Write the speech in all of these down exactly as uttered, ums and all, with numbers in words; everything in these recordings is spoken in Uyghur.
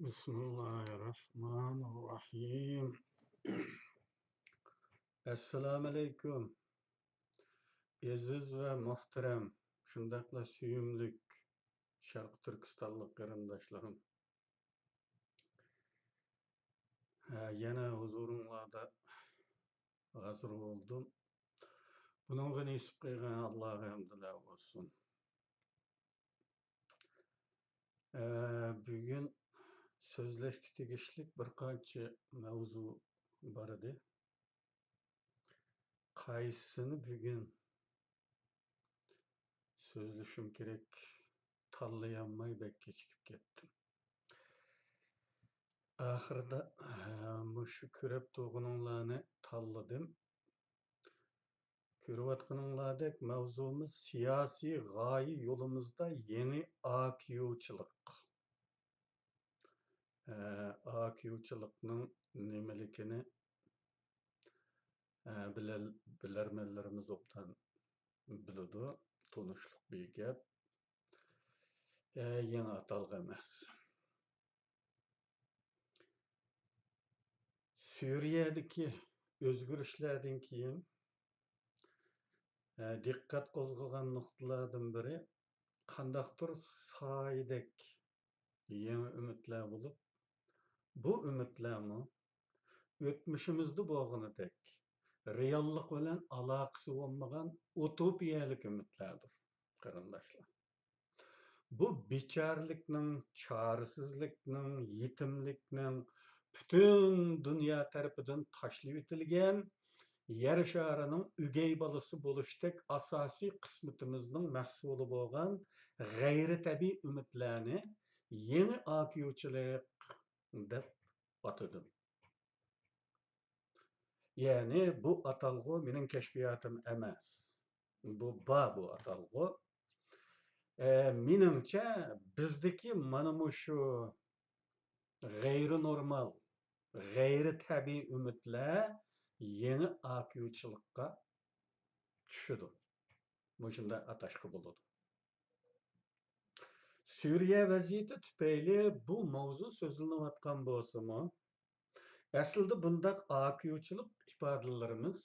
بىسمىللاھىررەھمانىررەھىم. ئەسسالامۇئەلەيكۇم. ئەزىز ۋە مۇھتەرەم، شۇنداقلا سۆيۈملۈك شەرقىي تۈركىستانلىق قېرىنداشلىرىم. ھە، يەنە ھۇزۇرۇڭلاردا ھازىر بولدۇم. بۇنىڭغا نېسىپ قىلغان ئاللاغا ھەمدۇلە بولسۇن. ئە، بۈگۈن سۆزلەشكە تېگىشلىك بىر قانچە مەۋزۇ بار ئىدى. قايسىسىنى بۈگۈن سۆزلىشىم كېرەك، تاللىيالماي بەك كېچىكىپ كەتتىم. ئاخىرىدا، ئە، مۇشۇ كۆرۈپ تۇرغىنىڭلارنى تاللىدىم. كۆرۈۋاتقىنىڭلاردەك مەۋزۇمىز سىياسىي غايە يولىمىزدا يېڭى ئاكىيوچىلىق. ئە، ئاكىيوچىلىقنىڭ نېمىلىكىنى، ئە، بىلەل-، بىلەرمەنلىرىمىز ئوبدان بىلىدۇ، تونۇشلۇق بىر گەپ. ئە، يېڭى ئاتالغۇ ئەمەس. سۈرىيەدىكى ئۆزگىرىشلەردىن كېيىن، ئە، دىققەت قوزغىغان نۇقتىلاردىن بىرى، قانداقتۇر سايىدەك يېڭى ئۈمىدلەر بولۇپ، بۇ ئۈمىدلەرمۇ ئۆتمۈشىمىزدە بولغىنىدەك رېئاللىق بىلەن ئالاقىسى بولمىغان ئۇتوپىيەلىك ئۈمىدلەردۇر، قېرىنداشلار. بۇ بىچارىلىكنىڭ، چارىسىزلىكنىڭ، يېتىملىكنىڭ پۈتۈن دۇنيا تەرىپىدىن تاشلىۋېتىلگەن يەر شارىنىڭ ئۆگەي بالىسى بولۇشتەك ئاساسىي قىسمىتىمىزنىڭ مەھسۇلى بولغان غەيرىي تەبىئىي ئۈمىدلەرنى يېڭى ئاكىيوچىلىق دەپ ئاتىدىم. يەنى بۇ ئاتالغۇ مېنىڭ كەشپىياتىم ئەمەس. بۇ بار، بۇ ئاتالغۇ. ئە، مېنىڭچە، بىزدىكى مانا مۇشۇ غەيرىي نورمال، غەيرىي تەبىئىي ئۈمىدلەر يېڭى ئاكىيوچىلىققا چۈشىدۇ. مۇشۇنداق ئاتاشقا بولىدۇ. سۈرىيە ۋەزىيىتى تۈپەيلى بۇ ماۋزۇ سۆزلىنىۋاتقان بولسىمۇ، ئەسلىدە بۇنداق ئاكىيوچىلىق ئىپادىلىرىمىز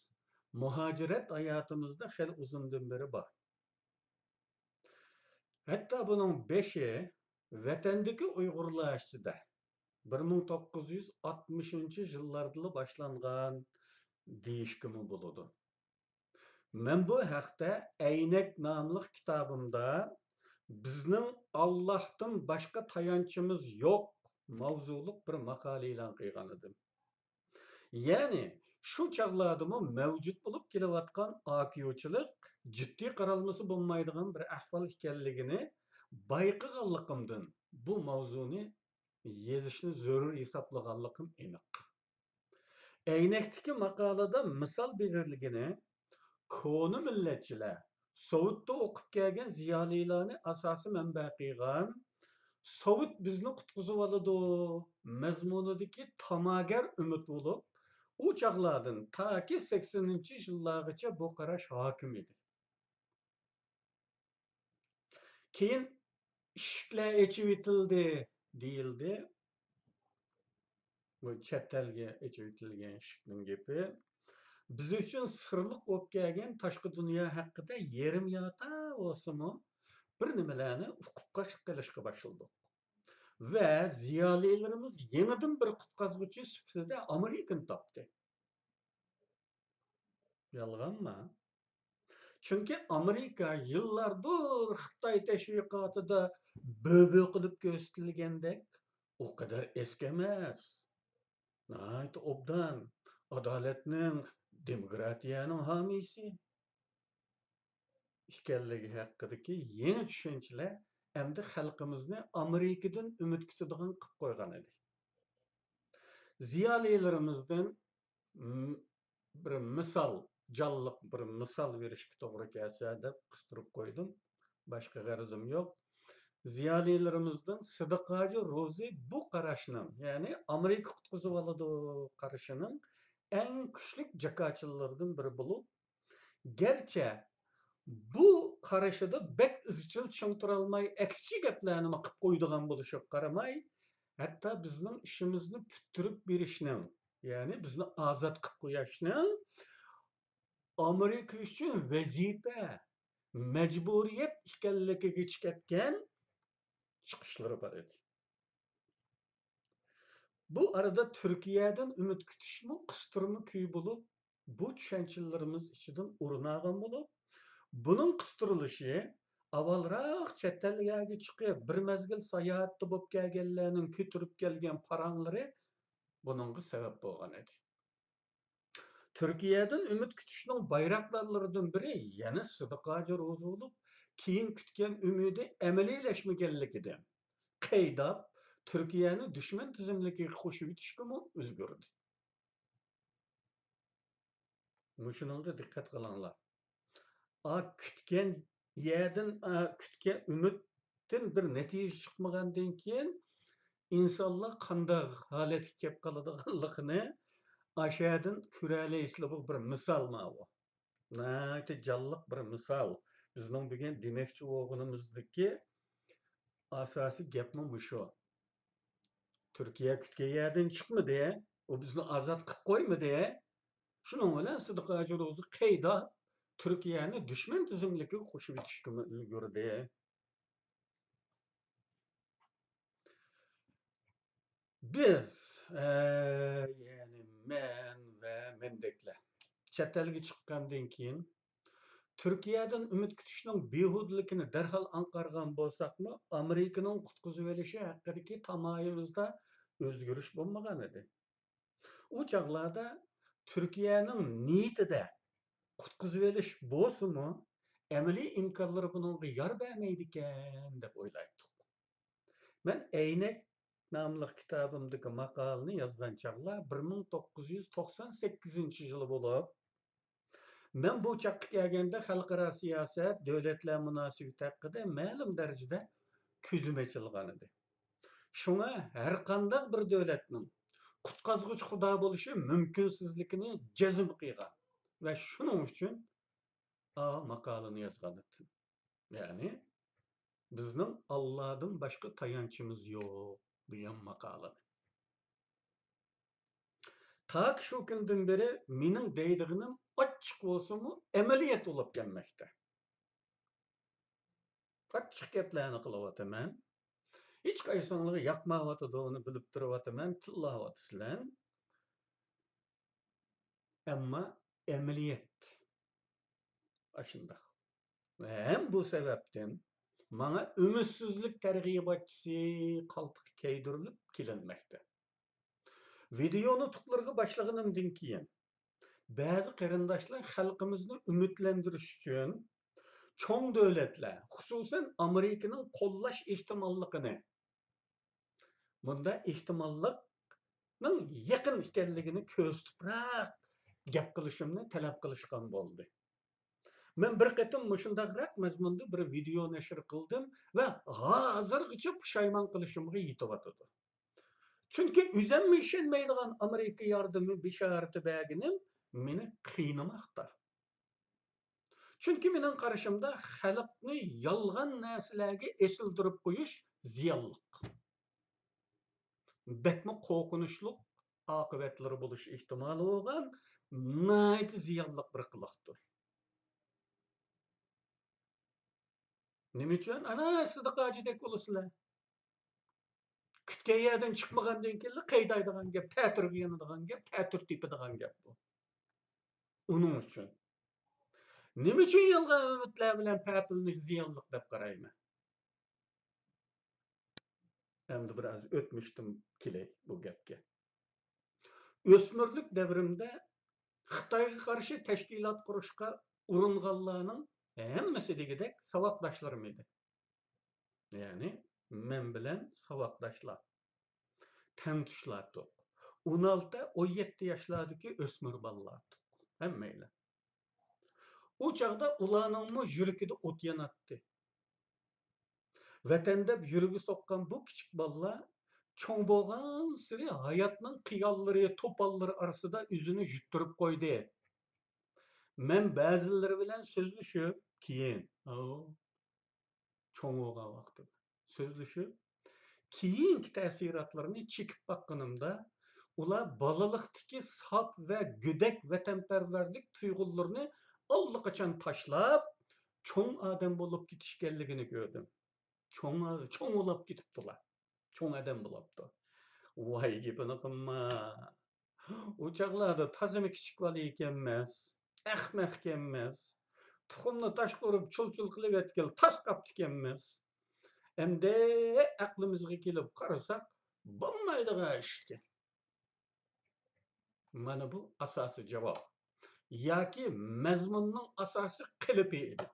مۇھاجىرەت ھاياتىمىزدا خېلى ئۇزۇندىن بېرى بار. ھەتتا بۇنىڭ بېشى ۋەتەندىكى ئۇيغۇرلار ئىچىدە بىر مىڭ توققۇز يۈز ئاتمىشىنچى يىللاردىلا باشلانغان دېيىشكىمۇ بولىدۇ. مەن بۇ ھەقتە ئەينەك ناملىق كىتابىمدا «بىزنىڭ ئاللاھتىن باشقا تايانچىمىز يوق» ماۋزۇلۇق بىر ماقالە ئېلان قىلغان ئىدىم. يەنى شۇ چاغلاردىمۇ مەۋجۇت بولۇپ كېلىۋاتقان ئاكىيوچىلىق جىددىي قارالمىسا بولمايدىغان بىر ئەھۋال ئىكەنلىكىنى بايقىغانلىقىمدىن بۇ ماۋزۇنى يېزىشنى زۆرۈر ھېسابلىغانلىقىم ئېنىق. ئەينەكتىكى ماقالىدە مىسال بېرىلگىنى، كونا مىللەتچىلەر، سوۋېتتا ئوقۇپ كەلگەن زىيالىيلارنى ئاساسىي مەنبە قىلغان، سوۋېت بىزنى قۇتقۇزۇۋالىدۇ مەزمۇنىدىكى تاماگەر ئۈمىد بولۇپ، ئۇ چاغلاردىن تاكى سەكسىنىنچى يىللارغىچە بۇ قاراش ھاكىم ئىدى. كېيىن ئىشىكلەر ئېچىۋېتىلدى دېيىلدى. بۇ چەت ئەلگە ئېچىۋېتىلگەن ئىشىكنىڭ گېپى. بىز ئۈچۈن سىرلىق بولۇپ كەلگەن تاشقى دۇنيا ھەققىدە يېرىم ياتا بولسىمۇ بىر نېمىلەرنى ئۇقۇپ قېلىشقا باشلىدۇق. ۋە زىيالىيلىرىمىز يېڭىدىن بىر قۇتقۇزغۇچى سۈپىتىدە ئامېرىكىنى تاپتى. يالغانما؟ چۈنكى ئامېرىكا يىللاردۇر خىتاي تەشۋىقاتىدا بۆ-بۆ قىلىپ كۆرسىتىلگەندەك ئۇ قەدەر ئەسكى ئەمەس. ناھايىتى ئوبدان، ئادالەتنىڭ، دېموكراتىيەنىڭ ھامىيسى ئىكەنلىكى ھەققىدىكى يېڭى چۈشەنچىلەر ئەمدى خەلقىمىزنى ئامېرىكىدىن ئۈمىد كۈتىدىغان قىلىپ قويغان ئىدى. زىيالىيلىرىمىزدىن، م-، بىر مىسال، جانلىق بىر مىسال بېرىشكە توغرا كەلسە دەپ قىستۇرۇپ قويدۇم. باشقا غەرىزىم يوق. زىيالىيلىرىمىزدىن سىدىق ھاجى روزى بۇ قاراشنىڭ، يەنى ئامېرىكا قۇتقۇزۇۋالىدۇ قارىشىنىڭ ئەڭ كۈچلۈك جاكارچىلىرىدىن بىرى بولۇپ، گەرچە بۇ قارىشىدا بەك ئىزچىل چىڭ تۇرالماي، ئەكسىچە گەپلەرنىمۇ قىپ قويىدىغان بولۇشىغا قارىماي، ھەتتا بىزنىڭ ئىشىمىزنى پۈتتۈرۈپ بېرىشنىڭ، يەنى بىزنى ئازاد قىلىپ قويۇشنىڭ ئامېرىكا ئۈچۈن ۋەزىپە، مەجبۇرىيەت ئىكەنلىكىگىچە كەتكەن چىقىشلىرى بار ئىدى. بۇ ئارىدا تۈركىيەدىن ئۈمىد كۈتۈشمۇ قىستۇرما كۈي بولۇپ، بۇ چۈشەنچىلىرىمىز ئىچىدىن ئورۇن ئالغان بولۇپ، بۇنىڭ قىستۇرۇلۇشى ئاۋۋالراق چەت ئەللەرگە چىقىپ، بىر مەزگىل ساياھەتتە بولۇپ كەلگەنلەرنىڭ كۆتۈرۈپ كەلگەن پاراڭلىرى بۇنىڭغا سەۋەب بولغان ئىدى. تۈركىيەدىن ئۈمىد كۈتۈشنىڭ بايراقدارلىرىدىن بىرى يەنە سىدىق ھاجى روزى بولۇپ، كېيىن كۈتكەن ئۈمىدى ئەمەلىيلەشمىگەنلىكىدىن قەيداپ، تۈركىيەنى دۈشمەن تىزىملىكىگە قوشۇۋېتىشكىمۇ ئۈلگۈردى. مۇشۇنىڭغا دىققەت قىلىڭلار. ئا، كۈتكەن يەردىن، ئا، كۈتكەن ئۈمىدتىن بىر نەتىجە چىقمىغاندىن كېيىن، ئىنسانلار قانداق ھالەتكە كېلىپ قالىدىغانلىقىنى ئاشەدىن كۆرەلەيسىلەر. بۇ بىر مىسال ماۋۇ. ناھايىتى جانلىق بىر مىسال. بىزنىڭ بۈگۈن دېمەكچى بولغىنىمىزدىكى ئاساسىي گەپمۇ مۇشۇ. تۈركىيە كۈتكەن يەردىن چىقمىدى. ئۇ بىزنى ئازاد قىلىپ قويمىدى. شۇنىڭ بىلەن سىدىق ھاجى روزى قەيداپ، تۈركىيەنى دۈشمەن تىزىملىكىگە قوشۇۋېتىشكىمۇ ئۈلگۈردى. بىز، ئە، يەنى مەن ۋە مەندەكلەر چەت ئەلگە چىققاندىن كېيىن، تۈركىيەدىن ئۈمىد كۈتۈشنىڭ بىھۇدىلىكىنى دەرھال ئاڭقارغان بولساقمۇ، ئامېرىكىنىڭ قۇتقۇزۇۋېلىشى ھەققىدىكى تامايىمىزدا ئۆزگىرىش بولمىغانىدى. ئۇ چاغلاردا تۈركىيەنىڭ نىيىتىدە قۇتقۇزۇۋېلىش بولسىمۇ، ئەمەلىي ئىمكانلىرى بۇنىڭغا يار بەرمەيدىكەن، دەپ ئويلايتتۇق. مەن ئەينەك ناملىق كىتابىمدىكى ماقالىنى يازغان چاغلار بىر مىڭ توققۇز يۈز توقسان سەككىزىنچى يىلى بولۇپ، مەن بۇ چاغقا كەلگەندە خەلقئارا سىياسەت، دۆلەتلەر مۇناسىۋىتى ھەققىدە مەلۇم دەرىجىدە كۆزۈم ئېچىلغانىدى. شۇڭا ھەرقانداق بىر دۆلەتنىڭ قۇتقازغۇچى خۇدا بولۇشى مۇمكىنسىزلىكىنى جەزم قىلغان ۋە شۇنىڭ ئۈچۈن ئا ماقالىنى يازغانىدىم. يەنى، «بىزنىڭ ئاللادىن باشقا تايانچىمىز يوق» دېگەن ماقالىنى. تاكى شۇ كۈندىن بېرى مېنىڭ دەيدىغىنىم ئاچچىق بولسىمۇ ئەمەلىيەت بولۇپ كەلمەكتە. ئاچچىق گەپلەرنى قىلىۋاتىمەن. ھېچقايسىڭلارغا ياقمايۋاتىدۇ، ئۇنى بىلىپ تۇرۇۋاتىمەن، تىللاۋاتىسىلەر. ئەمما ئەمەلىيەت ئاشۇنداق. ھەم بۇ سەۋەبتىن ماڭا ئۈمىدسىزلىك تەرغىباتچىسى قالپىقى كىيدۈرۈلۈپ كېلىنمەكتە. ۋىدېئو نۇتۇقلىرىغا باشلىغىنىمدىن كېيىن، بەزى قېرىنداشلار خەلقىمىزنى ئۈمىدلەندۈرۈش ئۈچۈن چوڭ دۆلەتلەر، خۇسۇسەن ئامېرىكىنىڭ قوللاش ئېھتىماللىقىنى، بۇندا ئېھتىماللىقنىڭ يېقىن ئىكەنلىكىنى كۆرسىتىپراق گەپ قىلىشىمنى تەلەپ قىلىشقان بولدى. مەن بىر قېتىم مۇشۇنداقراق مەزمۇندا بىر ۋىدېئو نەشر قىلدىم ۋە ھازىرغىچە پۇشايمان قىلىشىمغا يېتىۋاتىدۇ. چۈنكى ئۆزۈممۇ ئىشەنمەيدىغان ئامېرىكا ياردىمى بېشارىتى بەرگىنىم مېنى قىينىماقتا. چۈنكى مېنىڭ قارىشىمدا خەلقنى يالغان نەرسىلەرگە ئېسىلدۈرۈپ قويۇش زىيانلىق. بەكمۇ قورقۇنچلۇق ئاقىۋەتلىرى بولۇش ئېھتىمالى بولغان ناھايىتى زىيانلىق بىر قىلىقتۇر. نېمە ئۈچۈن؟ ئانا، سىدىق ھاجىدەك بولىسىلەر. كۈتكەن يەردىن چىقمىغاندىن كېيىنلا قەيدايدىغان گەپ، تەتۈرگە يانىدىغان گەپ، تەتۈر تېپىدىغان گەپ بۇ. ئۇنىڭ ئۈچۈن نېمە ئۈچۈن يالغان ئۈمىدلەر بىلەن پەپىلىنىش زىيانلىق دەپ قارايمەن؟ ئەمدى بىر ئاز ئۆتمۈشتىن كېلەي بۇ گەپكە. ئۆسمۈرلۈك دەۋرىمدە خىتايغا قارشى تەشكىلات قۇرۇشقا ئۇرۇنغانلارنىڭ ھەممىسى دېگۈدەك ساۋاقداشلىرىم ئىدى. يەنى مەن بىلەن ساۋاقداشلار، تەڭتۇشلاردۇق. ئون ئالتە، ئون يەتتە ياشلاردىكى ئۆسمۈر بالىلاردۇق ھەممەيلەن. ئۇ چاغدا ئۇلارنىڭمۇ يۈرىكىدە ئوت ياناتتى. ۋەتەن دەپ يۈرىكى سوققان بۇ كىچىك بالىلار چوڭ بولغانسېرى ھاياتنىڭ قىيانلىرى، توپانلىرى ئارىسىدا ئۆزىنى يۈتتۈرۈپ قويدى. مەن بەزىلىرى بىلەن سۆزلىشىپ، كېيىن، ئاۋۇ، چوڭ بولغان ۋاقتىدا سۆزلىشىپ، كېيىنكى تەسىراتلىرىنى چېكىپ باققىنىمدا، ئۇلار بالىلىقتىكى ساپ ۋە گۆدەك ۋەتەنپەرۋەرلىك تۇيغۇلىرىنى ئاللىقاچان تاشلاپ، چوڭ ئادەم بولۇپ كېتىشكەنلىكىنى كۆردۈم. چوڭ، چوڭ بولاپ كېتىپتۇلار. چوڭ ئادەم بولاپتۇ. ۋاي گېپىنى قىلما. ئۇ چاغلاردا تازىمۇ كىچىك بالا ئىكەنمىز. ئەخمەق ئىكەنمىز. تۇخۇمنى تاشقا ئۇرۇپ چۇل-چۇل قىلىۋەتكىلى تاش قاپتىكەنمىز. ئەمدى ئەقلىمىزگە كېلىپ قارىساق، بولمايدىغان ئىش ئىكەن. مانا بۇ ئاساسىي جاۋاب ياكى مەزمۇننىڭ ئاساسىي قېلىپى ئىدى.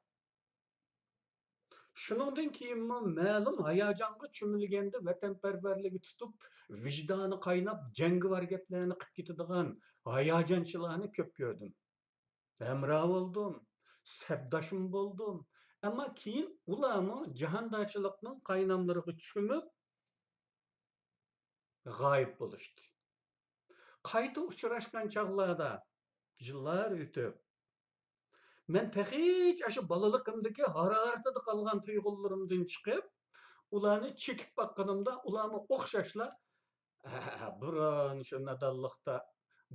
شۇنىڭدىن كېيىنمۇ مەلۇم ھاياجانغا چۆمۈلگەندە ۋەتەنپەرۋەرلىكى تۇتۇپ، ۋىجدانى قايناپ، جەڭگىۋار گەپلەرنى قىپ كېتىدىغان ھاياجانچىلارنى كۆپ كۆردۈم. ھەمراھ بولدۇم، سەپداشمۇ بولدۇم. ئەمما كېيىن ئۇلارمۇ جاھاندارچىلىقنىڭ قايناملىرىغا چۆمۈپ، غايىب بولۇشتى. قايتا ئۇچراشقان چاغلاردا، يىللار ئۆتۈپ، مەن تېخىچە ئاشۇ بالىلىقىمدىكى ھارارىتىدە قالغان تۇيغۇلىرىمدىن چىقىپ، ئۇلارنى چېكىپ باققىنىمدا، ئۇلارمۇ ئوخشاشلا، ھە، بۇرۇن شۇ نادانلىقتا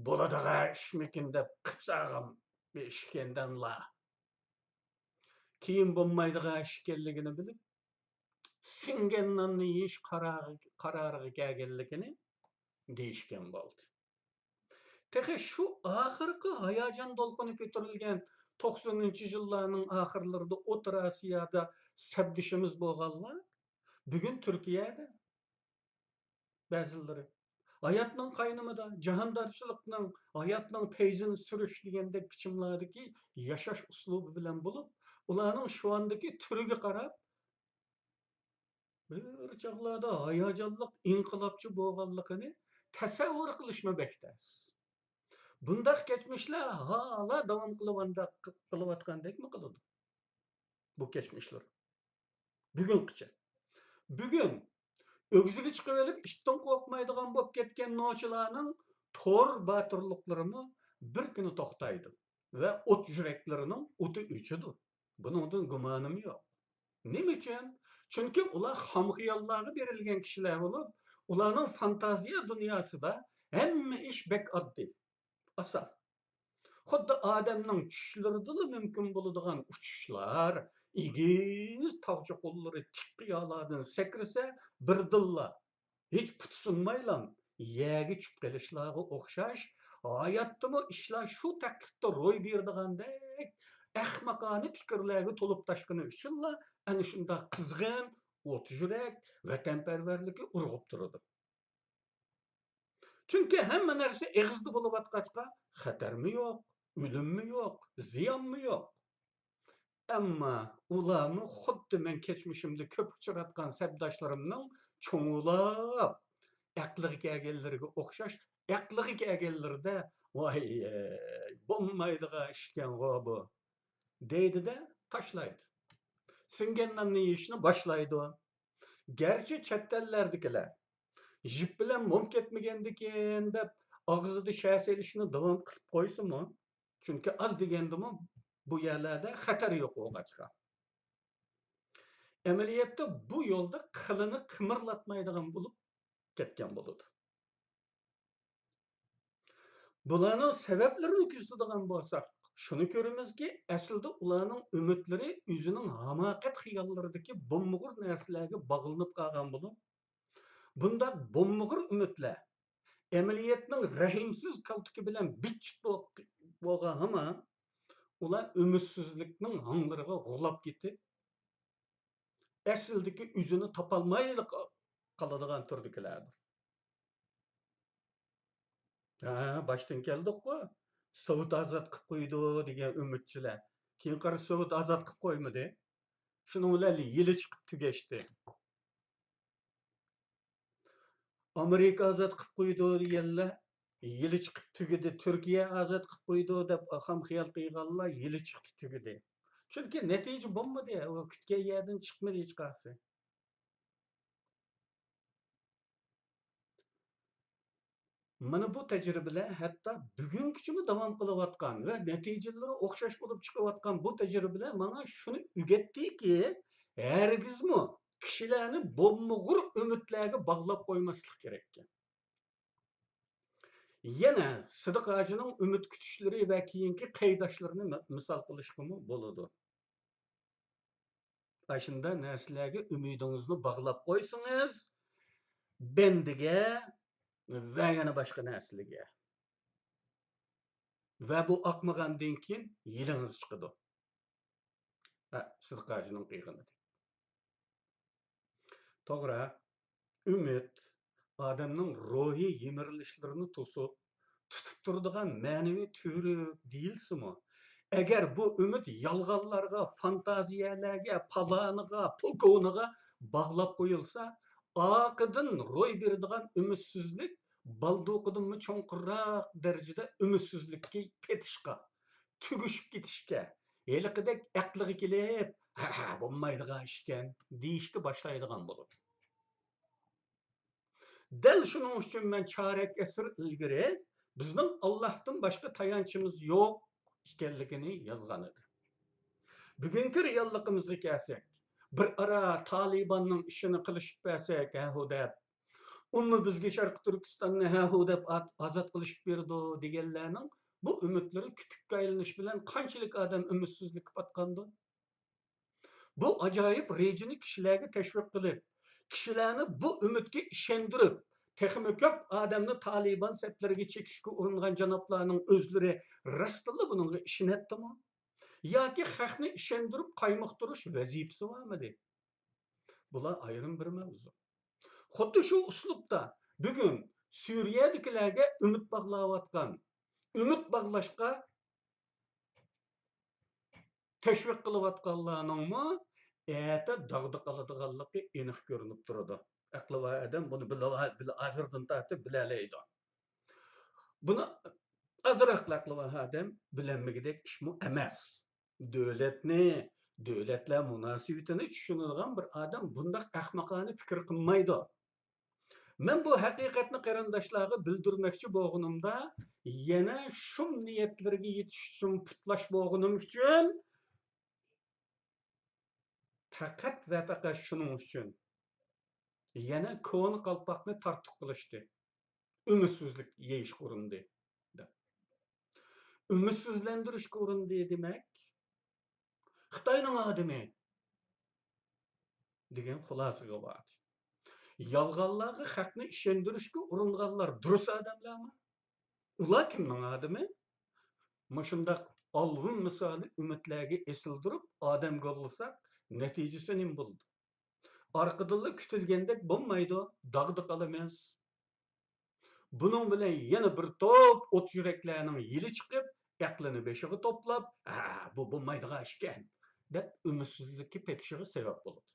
بولىدىغان ئىشمىكىن دەپ قىپساغان بىر ئىش ئىكەندەنلا. كېيىن بولمايدىغان ئىش ئىكەنلىكىنى بىلىپ، سىڭگەن ناننى يېيىش قارارىغا، قارارىغا كەلگەنلىكىنى دېيىشكەن بولدى. تېخى شۇ ئاخىرقى ھاياجان دولقۇنى كۆتۈرۈلگەن توقسىنىنچى يىللارنىڭ ئاخىرلىرىدا ئوتتۇرا ئاسىيادا سەپدىشىمىز بولغانلار بۈگۈن تۈركىيەدە بەزىلىرى ھاياتنىڭ قاينىمىدا، جاھاندارچىلىقنىڭ، ھاياتنىڭ پەيزىنى سۈرۈش دېگەندەك بىچىملاردىكى ياشاش ئۇسلۇبى بىلەن بولۇپ، ئۇلارنىڭ شۇ ئاندىكى تۈرىگە قاراپ، بىر چاغلاردا ھاياجانلىق ئىنقىلابچى بولغانلىقىنى تەسەۋۋۇر قىلىشمۇ بەك تەس. بۇنداق كەچمىشلەر ھالا داۋام قىلىۋانداق-، قىلىۋاتقاندەكمۇ قىلىدۇ بۇ كەچمىشلەر بۈگۈنگىچە. بۈگۈن ئۆگزىگە چىقىۋېلىپ ئىتتىن قورقمايدىغان بولۇپ كەتكەن نوچىلارنىڭ تور باتۇرلۇقلىرىمۇ بىر كۈنى توختايدۇ ۋە ئوت يۈرەكلىرىنىڭ ئوتى ئۆچىدۇ. بۇنىڭدىن گۇمانىم يوق. نېمە ئۈچۈن؟ چۈنكى ئۇلار خام خىياللارغا بېرىلگەن كىشىلەر بولۇپ، ئۇلارنىڭ فانتازىيە دۇنياسىدا ھەممە ئىش بەك ئاددىي، ئاسان. خۇددى ئادەمنىڭ چۈشلىرىدىلا مۇمكىن بولىدىغان ئۇچۇشلار، ئېگىز تاغ چوققىلىرى، تىك قىيالاردىن سەكرىسە، بىردىنلا ھېچ پۇتى سۇنمايلا يەرگە چۈشۈپ قېلىشلارغا ئوخشاش، ھاياتتىمۇ ئىشلار شۇ تەكلىپتە روي بېرىدىغاندەك ئەخمىقانە پىكىرلەرگە تولۇپ تاشقىنى ئۈچۈنلا ئەنە شۇنداق قىزغىن، ئوت يۈرەك، ۋەتەنپەرۋەرلىكى ئۇرغۇپ تۇرىدۇ. چۈنكى ھەممە نەرسە ئېغىزدا بولۇۋاتقاچقا، خەتەرمۇ يوق، ئۆلۈممۇ يوق، زىيانمۇ يوق. ئەمما ئۇلارمۇ خۇددى مەن كەچمىشىمدە كۆپ ئۇچراتقان سەپداشلىرىمنىڭ چوڭلاپ ئەقلىگە كەلگەنلىرىگە ئوخشاش، ئەقلىگە كەلگەنلىرىدە، ۋاي، بولمايدىغان ئىشكەنغۇ بۇ، دەيدىدە، تاشلايدۇ. سىڭگەن ناننى يېيىشنى باشلايدۇ. گەرچە چەت ئەللەردىكىلەر يىپ بىلەن موم كەتمىگەندىكىن دەپ ئاغزىدا شە سېلىشنى داۋام قىلىپ قويسىمۇ، چۈنكى ئاز دېگەندىمۇ بۇ يەرلەردە خەتەر يوق بولغاچقا، ئەمەلىيەتتە بۇ يولدا قىلىنى قىمىرلاتمايدىغان بولۇپ كەتكەن بولىدۇ. بۇلارنىڭ سەۋەبلىرىنى كۆزىتىدىغان بولساق، شۇنى كۆرىمىزكى، ئەسلىدە ئۇلارنىڭ ئۈمىدلىرى ئۆزىنىڭ ھاماقەت خىياللىرىدىكى بومبىغۇر نەرسىلەرگە باغلىنىپ قالغان بولۇپ، بۇنداق بومبىغۇر ئۈمىدلەر ئەمەلىيەتنىڭ رەھىمسىز كالتىكى بىلەن بىت-چىت بول-، بولغان ھامان، ئۇلار ئۈمىدسىزلىكنىڭ ھاڭلىرىغا غۇلاپ كېتىپ، ئەسلىدىكى ئۆزىنى تاپالمايلا قا-، قالىدىغان تۈردىكىلەردۇر. ھە، باشتىن كەلدۇققۇ، سوۋېت ئازاد قىلىپ قويىدۇ دېگەن ئۈمىدچىلەر. كېيىن قارىسا، سوۋېت ئازاد قىلىپ قويمىدى. شۇنىڭ بىلەن يىلى چىقىپ تۈگەشتى. ئامېرىكا ئازاد قىلىپ قويىدۇ دېگەنلەر يىلى چىقىپ تۈگىدى، تۈركىيە ئازاد قىلىپ قويىدۇ دەپ خام خىيال قىلغانلار يىلى چىقتى تۈگىدى. چۈنكى نەتىجە بولمىدى، ئۇ كۈتكەن يەردىن چىقمىدى ھېچقايسى. مانا بۇ تەجرىبىلەر ھەتتا بۈگۈنگىچىمۇ داۋام قىلىۋاتقان ۋە نەتىجىلىرى ئوخشاش بولۇپ چىقىۋاتقان بۇ تەجرىبىلەر ماڭا شۇنى ئۆگەتتىكى، ھەرگىزمۇ كىشىلەرنى بومبىغۇر ئۈمىدلەرگە باغلاپ قويماسلىق كېرەككەن. يەنە سىدىق ھاجىنىڭ ئۈمىد كۈتۈشلىرى ۋە كېيىنكى قەيداشلىرىنى مىسال قىلىشقىمۇ بولىدۇ. ئاشۇنداق نەرسىلەرگە ئۈمىدىڭىزنى باغلاپ قويسىڭىز، بەندىگە ۋە يەنە باشقا نەرسىلەرگە. ۋە بۇ ئاقمىغاندىن كېيىن يېلىڭىز چىقىدۇ. ھە، سىدىق ھاجىنىڭ قىلغىنىدەك. توغرا، ئۈمىد ئادەمنىڭ روھىي يىمىرىلىشلىرىنى توسۇپ، تۇتۇپ تۇرىدىغان مەنىۋى تۈۋرۈك دېيىلسىمۇ، ئەگەر بۇ ئۈمىد يالغانلارغا، فانتازىيەلەرگە، پالانىغا، پوكونىغا باغلاپ قويۇلسا، ئارقىدىن روي بېرىدىغان ئۈمىدسىزلىك بالدۇقىدىنمۇ چوڭقۇرراق دەرىجىدە ئۈمىدسىزلىككە پېتىشقا، تۈگىشىپ كېتىشكە، ھېلىقىدەك ئەقلىگە كېلىپ، ھە، ھە، بولمايدىغان ئىشكەن، دېيىشكە باشلايدىغان بولىدۇ. دەل شۇنىڭ ئۈچۈن مەن چارەك ئەسىر ئىلگىرى بىزنىڭ ئاللاھتىن باشقا تايانچىمىز يوق ئىكەنلىكىنى يازغان ئىدىم. بۈگۈنكى رېئاللىقىمىزغا كەلسەك، بىر ئارا تالىباننىڭ ئىشىنى قىلىشىپ بەرسەك، ھەھۇ دەپ، ئۇمۇ بىزگە شەرقىي تۈركىستاننى ھەھۇ دەپ ئات-، ئازاد قىلىشىپ بېرىدۇ دېگەنلەرنىڭ بۇ ئۈمىدلىرى كۈپۈككە ئايلىنىش بىلەن قانچىلىك ئادەم ئۈمىدسىزلىككە پاتقاندۇ؟ بۇ ئاجايىپ رېجىنى كىشىلەرگە تەشۋىق قىلىپ، كىشىلەرنى بۇ ئۈمىدكە ئىشەندۈرۈپ، تېخىمۇ كۆپ ئادەمنى تالىبان سەپلىرىگە چېكىشكە ئۇرۇنغان جانابلارنىڭ ئۆزلىرى راستتىنلا بۇنىڭغا ئىشىنەتتىمۇ؟ ياكى خەقنى ئىشەندۈرۈپ قايمۇقتۇرۇش ۋەزىپىسى بارمىدى؟ بۇلار ئايرىم بىر مەۋزۇ. خۇددى شۇ ئۇسلۇبتا بۈگۈن سۈرىيەدىكىلەرگە ئۈمىد باغلاۋاتقان، ئۈمىد باغلاشقا تەشۋىق قىلىۋاتقانلارنىڭمۇ ئەتە داغدا قالىدىغانلىقى ئېنىق كۆرۈنۈپ تۇرىدۇ. ئەقلى بار ئادەم بۇنى بىلىۋا-، بىل-، ھازىردىن تارتىپ بىلەلەيدۇ. بۇنى ئازراق ئەقلى بار ئادەم بىلەلمىگۈدەك ئىشمۇ ئەمەس. دۆلەتنى، دۆلەتلەر مۇناسىۋىتىنى چۈشىنىدىغان بىر ئادەم بۇنداق ئەخمىقانە پىكىر قىلمايدۇ. مەن بۇ ھەقىقەتنى قېرىنداشلارغا بىلدۈرمەكچى بولغىنىمدا، يەنە شۇم نىيەتلىرىگە يېتىش ئۈچۈن پۇتلاش بولغىنىم ئۈچۈن، پەقەت ۋە پەقەت شۇنىڭ ئۈچۈن يەنە كونا قالپاقنى تارتۇق قىلىشتى. ئۈمىدسىزلىك يېيىشقا ئۇرۇندى، دەپ. ئۈمىدسىزلەندۈرۈشكە ئۇرۇندى دېمەك، خىتاينىڭ ئادىمى دېگەن خۇلاسىگە باردى. يالغانلارغا خەقنى ئىشەندۈرۈشكە ئۇرۇنغانلار دۇرۇس ئادەملەرمۇ؟ ئۇلار كىمنىڭ ئادىمى؟ مۇشۇنداق ئالۋۇن مىسالى ئۈمىدلەرگە ئېسىلدۇرۇپ ئادەم گوللىساق، نەتىجىسى نېمە بولىدۇ؟ ئارقىدىنلا كۈتۈلگەندەك بولمايدۇ، داغدا قالىمىز. بۇنىڭ بىلەن يەنە بىر توپ ئوت يۈرەكلەرنىڭ يېلى چىقىپ، ئەقلىنى بېشىغا توپلاپ، «ھە، بۇ بولمايدىغان ئىشكەن» دەپ ئۈمىدسىزلىككە پېتىشىغا سەۋەب بولىدۇ.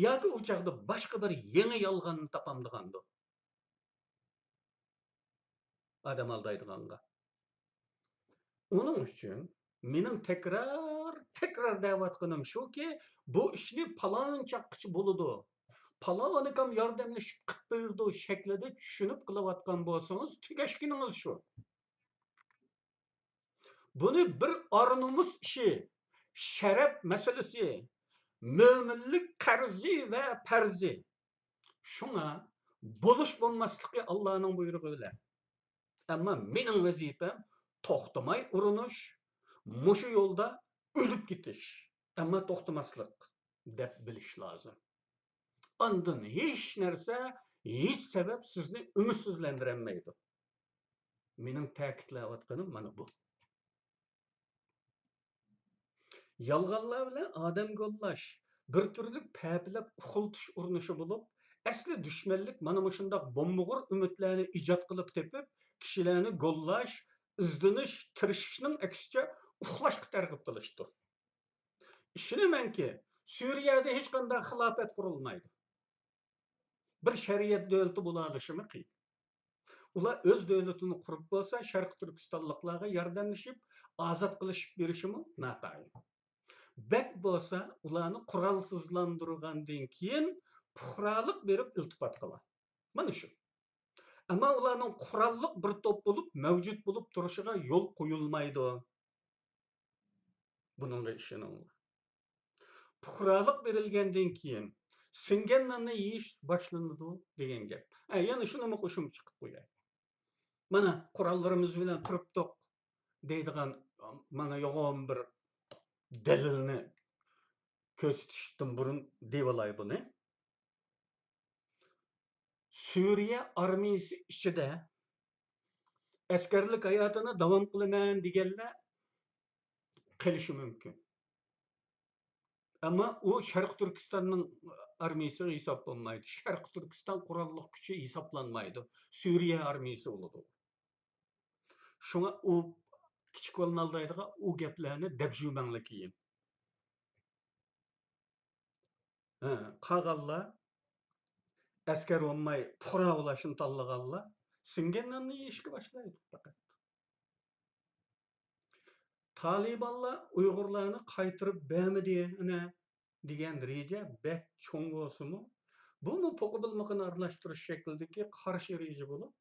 ياكى ئۇ چاغدا باشقا بىر يېڭى يالغاننى تاپامدىغاندۇ ئادەم ئالدايدىغانغا. ئۇنىڭ ئۈچۈن مېنىڭ تەكرار، تەكرار دەۋاتقىنىم شۇكى، بۇ ئىشنى پالان چاغقىچە بولىدۇ، پالانىكام ياردەملىشىپ قىلىپ بېرىدۇ شەكلىدە چۈشىنىپ قىلىۋاتقان بولسىڭىز، تۈگەشكىنىڭىز شۇ. بۇنى بىر ئار-نومۇس ئىشى، شەرەپ مەسىلىسى، مۆمىنلىك قەرزى ۋە پەرزى. شۇڭا بولۇش بولماسلىقى ئاللانىڭ بۇيرۇقى بىلەن. ئەمما مېنىڭ ۋەزىپەم توختىماي ئۇرۇنۇش، مۇشۇ يولدا ئۆلۈپ كېتىش، ئەمما توختىماسلىق دەپ بىلىش لازىم. ئاندىن ھېچ نەرسە، ھېچ سەۋەب سىزنى ئۈمىدسىزلەندۈرەلمەيدۇ. مېنىڭ تەكىتلەۋاتقىنىم مانا بۇ. يالغانلار بىلەن ئادەم گوللاش، بىر تۈرلۈك پەپىلەپ ئۇخلىتىش ئۇرۇنۇشى بولۇپ، ئەسلى دۈشمەنلىك مانا مۇشۇنداق بومبىغۇر ئۈمىدلەرنى ئىجاد قىلىپ تېپىپ، كىشىلەرنى گوللاش، ئىزدىنىش، تىرىشىشنىڭ ئەكسىچە ئۇخلاشقا تەرغىب قىلىشتۇر. ئىشىنىمەنكى، سۈرىيەدە ھېچقانداق خىلاپەت قۇرۇلمايدۇ. بىر شەرىئەت دۆلىتى بولالىشىمۇ قىيىن. ئۇلار ئۆز دۆلىتىنى قۇرۇپ بولسا، شەرقىي تۈركىستانلىقلارغا ياردەملىشىپ، ئازاد قىلىشىپ بېرىشىمۇ ناتايىن. بەك بولسا، ئۇلارنى قورالسىزلاندۇرغاندىن كېيىن پۇقرالىق بېرىپ ئىلتىپات قىلار. مانا شۇ. ئەمما ئۇلارنىڭ قوراللىق بىر توپ بولۇپ مەۋجۇت بولۇپ تۇرۇشىغا يول قويۇلمايدۇ. بۇنىڭغا ئىشىنىڭلار. پۇقرالىق بېرىلگەندىن كېيىن، سىڭگەن ناننى يېيىش باشلىنىدۇ دېگەن گەپ. ھە، يەنە شۇنىمۇ قوشۇمچە قىلىپ قوياي. مانا، قوراللىرىمىز بىلەن تۇرۇپتۇق دەيدىغان، مانا، يوغان بىر دەلىلنى كۆرسىتىشتىن بۇرۇن دېيىۋالاي بۇنى. سۈرىيە ئارمىيىسى ئىچىدە ئەسكەرلىك ھاياتىنى داۋام قىلىمەن دېگەنلەر قېلىشى مۇمكىن. ئەمما ئۇ شەرقىي تۈركىستاننىڭ ئارمىيىسىغا ھېساب بولمايدۇ. شەرقىي تۈركىستان قوراللىق كۈچى ھېسابلانمايدۇ. سۈرىيە ئارمىيىسى بولىدۇ. شۇڭا ئۇ كىچىك بالىنى ئالدايدىغان ئۇ گەپلەرنى دەپ يۈرمەڭلار كېيىن. ھە، قالغانلار ئەسكەر بولماي پۇقرا بولۇشنى تاللىغانلار سىڭگەن ناننى يېيىشكە باشلايدۇ پەقەت. تالىبانلار ئۇيغۇرلارنى قايتۇرۇپ بەرمىدى، ئەنە، دېگەن رېجە بەك چوڭ بولسىمۇ، بۇمۇ پوقا بىلمىقىنى ئارىلاشتۇرۇش شەكلىدىكى قارشى رېجە بولۇپ،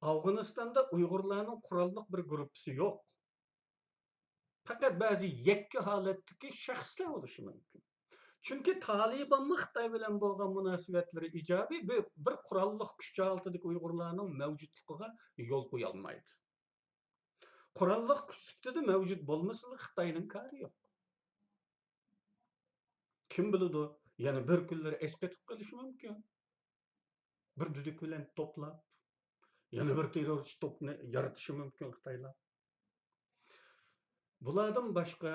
ئافغانىستاندا ئۇيغۇرلارنىڭ قوراللىق بىر گۇرۇپپىسى يوق. پەقەت بەزى يەككە ھالەتتىكى شەخسلەر بولۇشى مۇمكىن. چۈنكى تالىبانمۇ خىتاي بىلەن بولغان مۇناسىۋەتلىرى ئىجابىي، بىر، بىر قوراللىق كۈچ ھالىتىدىكى ئۇيغۇرلارنىڭ مەۋجۇتلۇقىغا يول قويالمايدۇ. قوراللىق كۈچ سۈپىتىدە مەۋجۇت بولمىسىلا، خىتاينىڭ كارى يوق. كىم بىلىدۇ، يەنە بىر كۈنلىرى ئەسقېتىپ قېلىشى مۇمكىن. بىر دۈدۈك بىلەن توپلاپ، يەنە بىر تېررورچى توپنى يارىتىشى مۇمكىن خىتايلار. بۇلاردىن باشقا،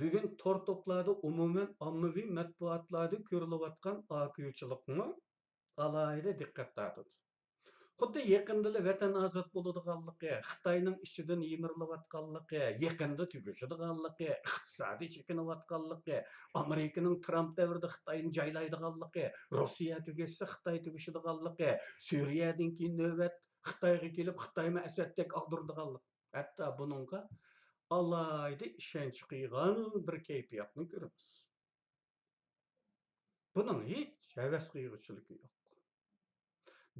بۈگۈن تور توپلاردا، ئومۇمەن ئاممىۋى مەتبۇئاتلاردا كۆرۈلۈۋاتقان ئاكىۋىچىلىقمۇ ئالاھىدە دىققەت تارتىدۇ. خۇددى يېقىندىلا ۋەتەن ئازاد بولىدىغانلىقى، خىتاينىڭ ئىچىدىن يىمىرىلىۋاتقانلىقى، يېقىندا تۈگىشىدىغانلىقى، ئىقتىسادى چېكىنىۋاتقانلىقى، ئامېرىكىنىڭ ترامپ دەۋرىدە خىتاينى جايلايدىغانلىقى، روسىيە تۈگەشسە خىتاي تۈگىشىدىغانلىقى، سۈرىيەدىن كېيىن نۆۋەت خىتايغا كېلىپ، خىتايمۇ ئەسەدتەك ئاغدۇرىدىغانلىقى، ھەتتا بۇنىڭغا ئالاھىدە ئىشەنچ قىلغان بىر كەيپىياتنى كۆرىمىز. بۇنىڭ ھېچ ھەۋەس قىلغۇچىلىكى يوق.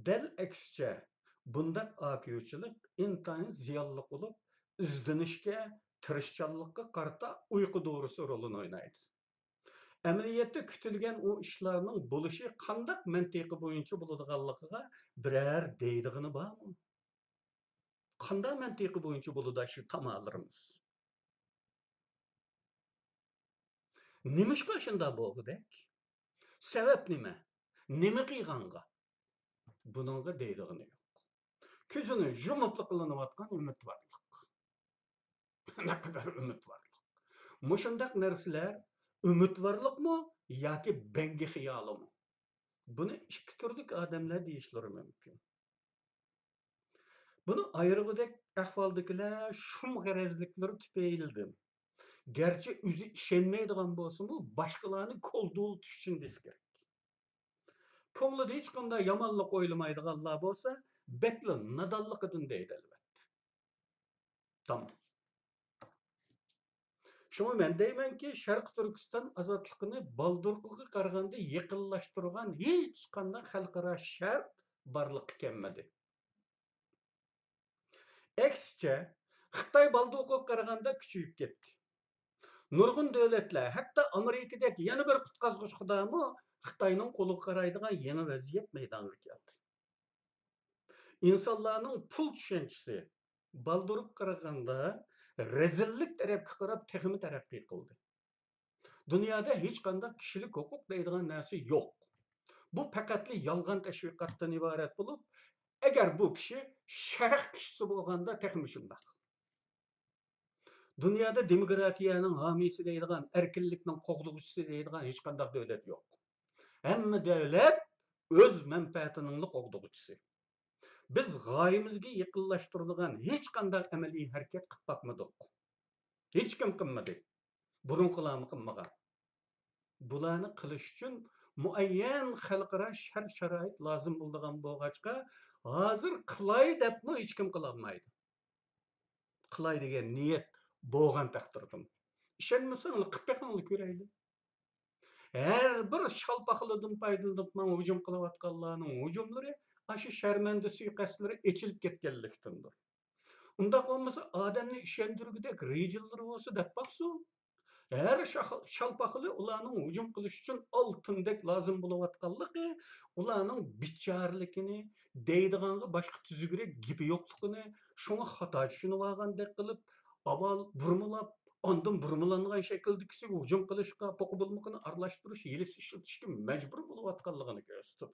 دەل ئەكسىچە، بۇنداق ئاكىۋىچىلىك ئىنتايىن زىيانلىق بولۇپ، ئىزدىنىشكە، تىرىشچانلىققا قارىتا ئۇيقۇ دورىسى رولىنى ئوينايدۇ. ئەمەلىيەتتە كۈتۈلگەن ئۇ ئىشلارنىڭ بولۇشى قانداق مەنتىقى بويىچە بولىدىغانلىقىغا بىرەر دەيدىغىنى بارمۇ؟ قانداق مەنتىقى بويىچە بولىدۇ شۇ تامالىرىمىز؟ نېمىشقا شۇنداق بولغۇدەك؟ سەۋەب نېمە؟ نېمە قىلغانغا؟ بۇنىڭغا دەيدىغىنى يوق. كۆزىنى يۇمۇپلا قىلىنىۋاتقان ئۈمىدۋارلىق. نەقەدەر ئۈمىدۋارلىق! مۇشۇنداق نەرسىلەر ئۈمىدۋارلىقمۇ ياكى بەڭگى خىيالىمۇ؟ بۇنى ئىككى تۈرلۈك ئادەملەر دېيىشلىرى مۇمكىن. بۇنى ئايرىغۇدەك ئەھۋالدىكىلەر شۇم غەرەزلىكلىرى تۈپەيلىدىن، گەرچە ئۆزى ئىشەنمەيدىغان بولسىمۇ، باشقىلارنى كولدۇۋېتىش ئۈچۈن دېسە كېرەك. كۆڭلىدە ھېچقانداق يامانلىق ئويلىمايدىغانلار بولسا، بەكلا نادانلىقىدىن دەيدۇ، ئەلۋەتتە. تامام. شۇڭا مەن دەيمەنكى، شەرقىي تۈركىستان ئازادلىقىنى بالدۇرقىغا قارىغاندا يېقىنلاشتۇرغان ھېچقانداق خەلقئارا شەرت بارلىققا كەلمىدى. ئەكسىچە، خىتاي بالدۇرقىغا قارىغاندا كۈچىيىپ كەتتى. نۇرغۇن دۆلەتلەر، ھەتتا ئامېرىكىدەك يەنە بىر قۇتقازغۇچ خۇدامۇ خىتاينىڭ قولىغا قارايدىغان يېڭى ۋەزىيەت مەيدانغا كەلدى. ئىنسانلارنىڭ پۇل چۈشەنچىسى بالدۇرقىغا قارىغاندا رەزىللىك تەرەپكە قاراپ تېخىمۇ تەرەققىي قىلدى. دۇنيادا ھېچقانداق كىشىلىك ھوقۇق دەيدىغان نەرسە يوق. بۇ پەقەتلا يالغان تەشۋىقاتتىن ئىبارەت بولۇپ، ئەگەر بۇ كىشى شەرق كىشىسى بولغاندا تېخىمۇ شۇنداق. دۇنيادا دېموكراتىيەنىڭ ھامىيسى دەيدىغان، ئەركىنلىكنىڭ قوغدىغۇچىسى دەيدىغان ھېچقانداق دۆلەت يوق. ھەممە دۆلەت ئۆز مەنپەئەتىنىڭلا قوغدىغۇچىسى. بىز غايىمىزگە يېقىنلاشتۇرىدىغان ھېچقانداق ئەمەلىي ھەرىكەت قىلىپ باقمىدۇق. ھېچكىم قىلمىدى. بۇرۇنقىلارمۇ قىلمىغان. بۇلارنى قىلىش ئۈچۈن مۇئەييەن خەلقئارا شەرت-شارائىت لازىم بولىدىغان بولغاچقا، ھازىر قىلاي دەپمۇ ھېچكىم قىلالمايدۇ. قىلاي دېگەن نىيەت بولغان تەقدىردىمۇ. ئىشەنمىسەڭلار قىلىپ بېقىڭلار، كۆرەيلى. ھەر بىر شالپاقلىرىدىن پايدىلىنىپ ماڭا ھۇجۇم قىلىۋاتقانلارنىڭ ھۇجۇملىرى ئاشۇ شەرمەندە سۇيىقەستلىرى ئېچىلىپ كەتكەنلىكتىندۇر. ئۇنداق بولمىسا، ئادەمنى ئىشەندۈرگۈدەك رېجىلىرى بولسا دەپ باقسۇن. ھەر شاخ-، شالپاقلى ئۇلارنىڭ ھۇجۇم قىلىش ئۈچۈن ئالتۇندەك لازىم بولۇۋاتقانلىقى، ئۇلارنىڭ بىچارىلىكىنى، دەيدىغانغا باشقا تۈزۈكرەك گېپى يوقلۇقىنى، شۇڭا خاتا چۈشىنىۋالغاندەك قىلىپ، ئاۋۋال بۇرمىلاپ، ئاندىن بۇرمىلانغان شەكىلدىكىسىگە ھۇجۇم قىلىشقا، پوقا بولمىقىنى ئارىلاشتۇرۇش ھىيلىسى ئىشلىتىشكە مەجبۇر بولۇۋاتقانلىقىنى كۆرسىتىدۇ.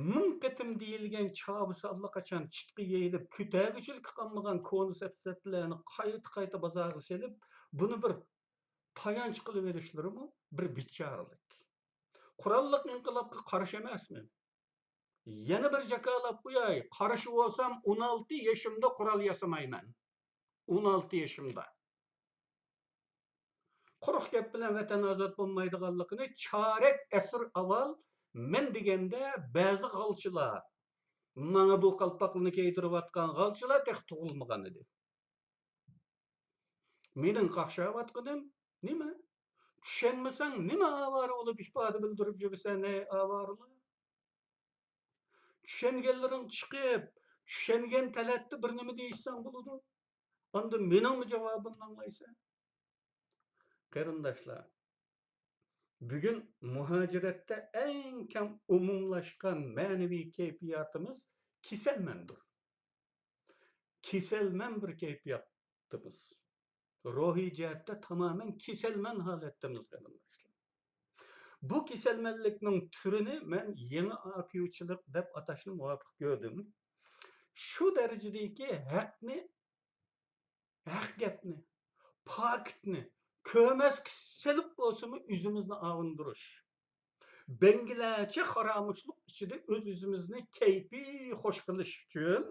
مىڭ قېتىم دېيىلگەن چاۋىسى ئاللىقاچان چىتقا يېيىلىپ، كۆتەرگۈچىلىكى قالمىغان كونا سەپسەتىلەرنى قايتا-قايتا بازارغا سېلىپ، بۇنى بىر تايانچ قىلىۋېلىشلىرىمۇ بىر بىچارىلىك. قوراللىق ئىنقىلابقا قارشى ئەمەسمەن. يەنە بىر جاكارلاپ قوياي، قارشى بولسام، ئون ئالتە يېشىمدا قورال ياسىمايمەن. ئون ئالتە يېشىمدا. قۇرۇق گەپ بىلەن ۋەتەن ئازاد بولمايدىغانلىقىنى چارەك ئەسىر ئاۋۋال مەن دېگەندە بەزى غالچىلار، ماڭا بۇ قالپاقلىرىنى كىيدۈرۈۋاتقان غالچىلار تېخى تۇغۇلمىغان ئىدى. مېنىڭ قاقشاۋاتقىنىم نېمە؟ چۈشەنمىسەڭ نېمە ئاۋارە بولۇپ ئىپادە بىلدۈرۈپ يۈرىسەن، ھەي ئاۋارىلار؟ چۈشەنگەنلىرىڭ چىقىپ، چۈشەنگەن تەلەتتە بىر نېمە دېيىشسەڭ بولىدۇ. ئاندىن مېنىڭمۇ جاۋابىمنى ئاڭلايسەن. قېرىنداشلار، بۈگۈن مۇھاجىرەتتە ئەڭ كەم ئومۇملاشقان مەنىۋى كەيپىياتىمىز كېسەلمەندۇر. كېسەلمەن بىر كەيپىياتتىمىز. روھىي جەھەتتە تامامەن كېسەلمەن ھالەتتىمىز، قېرىنداشلار. بۇ كېسەلمەنلىكنىڭ تۈرىنى مەن يېڭى ئاكىيوچىلىق دەپ ئاتاشنى مۇۋاپىق كۆردۈم. شۇ دەرىجىدىكى ھەقنى، ھەق گەپنى، پاكىتنى كۆرمەسكە سېلىپ بولسىمۇ ئۆزىمىزنى ئاۋۇندۇرۇش. بەڭگىلەرچە خاموشلۇق ئىچىدە ئۆز-ئۆزىمىزنى كەيپى خوش قىلىش ئۈچۈن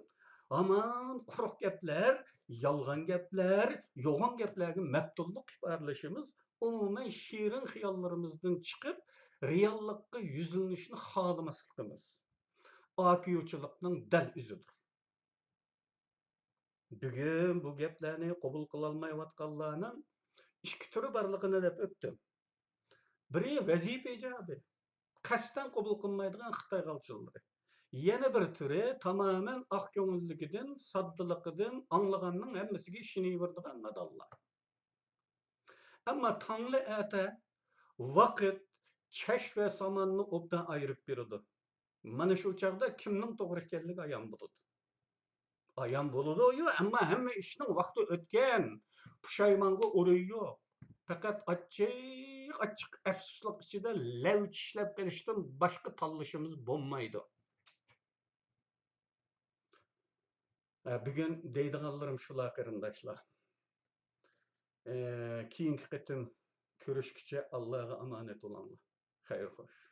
ھامان قۇرۇق گەپلەر، يالغان گەپلەر، يوغان گەپلەرگە مەپتۇنلۇق ئىپادىلىشىمىز، ئومۇمەن شېرىن خىياللىرىمىزدىن چىقىپ، رېئاللىققا يۈزلىنىشنى خالىماسلىقىمىز ئاكىيوچىلىقنىڭ دەل ئۆزىدۇر. بۈگۈن بۇ گەپلەرنى قوبۇل قىلالمايۋاتقانلارنىڭ ئىككى تۈرى بارلىقىنى دەپ ئۆتتۈم. بىرى ۋەزىپە ئىجابى، قەستەن قوبۇل قىلمايدىغان خىتاي غالچىلىرى. يەنە بىر تۈرى تامامەن ئاق كۆڭۈللۈكىدىن، ساددىلىقىدىن، ئاڭلىغاننىڭ ھەممىسىگە ئىشىنىۋېرىدىغان نادانلار. ئەمما تاڭلا ئەتە ۋاقىت، چەش ۋە ساماننى ئوبدان ئايرىپ بېرىدۇ. مانا شۇ چاغدا كىمنىڭ توغرا ئىكەنلىكى ئايان بولىدۇ. ئايان بولىدۇ، يو، ئەمما ھەممە ئىشنىڭ ۋاقتى ئۆتكەن، پۇشايمانغا ئورۇن يوق. پەقەت ئاچچىق، ئاچچىق ئەپسۇسلۇق ئىچىدە لەۋ چىشلەپ قېلىشتىن باشقا تاللىشىمىز بولمايدۇ. ئە، بۈگۈن دەيدىغانلىرىم شۇلار، قېرىنداشلار. ئە، كېيىنكى قېتىم كۆرۈشكىچە ئاللاغا ئامانەت بولۇڭلار. خەير خوش.